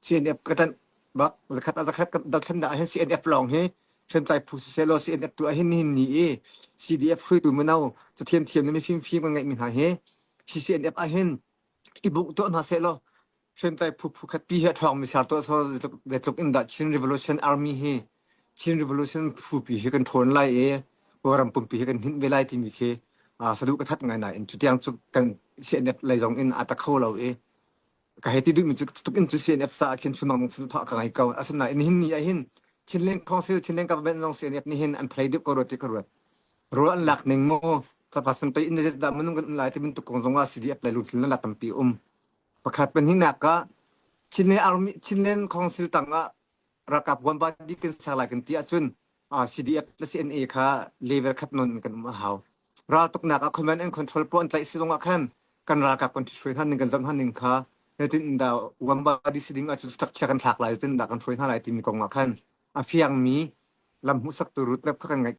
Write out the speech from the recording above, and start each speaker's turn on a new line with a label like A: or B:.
A: CNF ka ṭanh bak. Zakhat ah zakhat kan dothlennak ahhin CNF lawng hi hriamtlai phu siseh law CNF tu ahhin nihin ni i CDF hruaitu mino cathiam thiam le mifimfim kan ngeihmi hna hi hi CNF ahhin i bungh tuah hna seh law hriamtlai phu phu khat pi hi a ṭhawngmi ser tuah sawh zeitluk in dah Chin Revolution Army hi Chin Revolution phu pi hi kan ṭhawn lai i Kawlram pumpi hi kan hninh ve lai timi khi saduh ka that ngai nain cutiang cu kan CNF lei zong in a ta kho lo i ka hei ti duhmi cu tuk in cu CNF caah khin chunmang saduhthah ka ngei ko. Asinain nihin ni ah hin Chinland Council, Chinland Government zong CNF nih hin an play deuh ko rua ti ka ruat. Rawl an lak ning mu tlapa pei in dah minung kan um lai ti bantuk kong zong ah CDF lei lungthin lak tampi um. Pakhat pahnihnak ah Chinland Army Chinland Council tang ah ralkap one body kan ser lai kan ti ahcun CDF le CNA kha level khat non in kan um a hau. Raltuknak ah command and control pawl an tlaih si zong ah khan kan ralkap kan hruai hna ning kan zoh hna ning kha zeitin dah one body si ding ahcun structure kan thlak lai zeitin dah kan hruai hna lai timi kong ah khan a fiangmi lam hmuhsaktu roadmap kha kan ngeih.